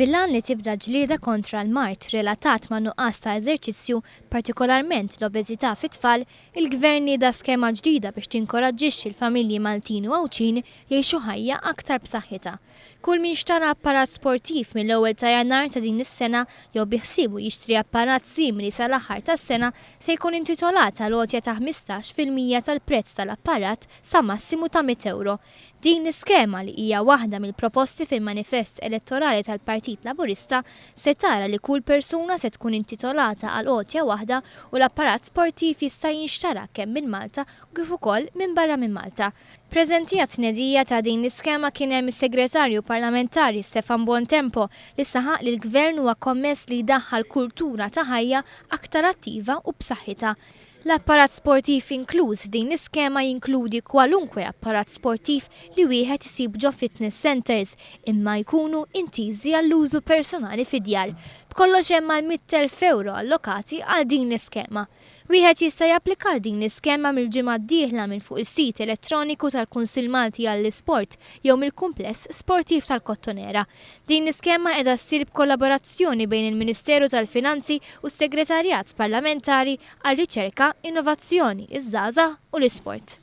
Bil-għan li tibda ġlieda kontra l-mard relatat ma' nuqqas ta' eżerċizzju, partikolarment l-obeżità fit-tfal, il-Gvern nieda skema ġdida biex tinkoraġġixxi l-familji Maltin u Għawdxin jgħixu ħajja aktar b'saħħitha. Kull min xtara apparat sportiv mill-ewwel ta' Jannar ta' din is-sena jew biħsiebu jixtri apparat simili sal-aħħar tas-sena se jkun intitolat għal għotja ta' 15% tal-prezz tal-apparat sa massimu ta' €100. Din l-iskema, li hija waħda mill-proposti fil-manifest elettorali tal-Partit Laburista, se tara li kull persuna se tkun intitolata għal għotja waħda u l-apparat sportiv jista' jinxtara kemm minn Malta kif ukoll minn barra minn Malta. Preżenti għat-tnedija ta' din l-iskema kien hemm is-Segretarju Parlamentari Stefan Buontempo li saħaq li l-Gvern huwa kommess li jdaħħal kultura ta' ħajja aktar attiva u b'saħħitha. L-apparat sportiv inkluż f'din l-iskema jinkludi kwalunkwe apparat sportiv li wieħed isib ġo fitness centres imma jkunu intiżi għall-użu personali fid-djar. B'kollox hemm mal-€100,000 allokati għal din l-iskema. Wieħed jista' japplika għal din l-iskema mill-ġimgħa d-dieħla minn fuq is-sit elettroniku tal-Kunsill Malti għall-Isport jew mill-Kumpless Sportiv tal-Kottonera. Din l-iskema qiegħda ssir b'kollaborazzjoni bejn il-Ministeru tal-Finanzi u s-Segretarjat Parlamentari għar-Riċerka, Innovazzjoni, iż-Żgħażagħ u l-Isport.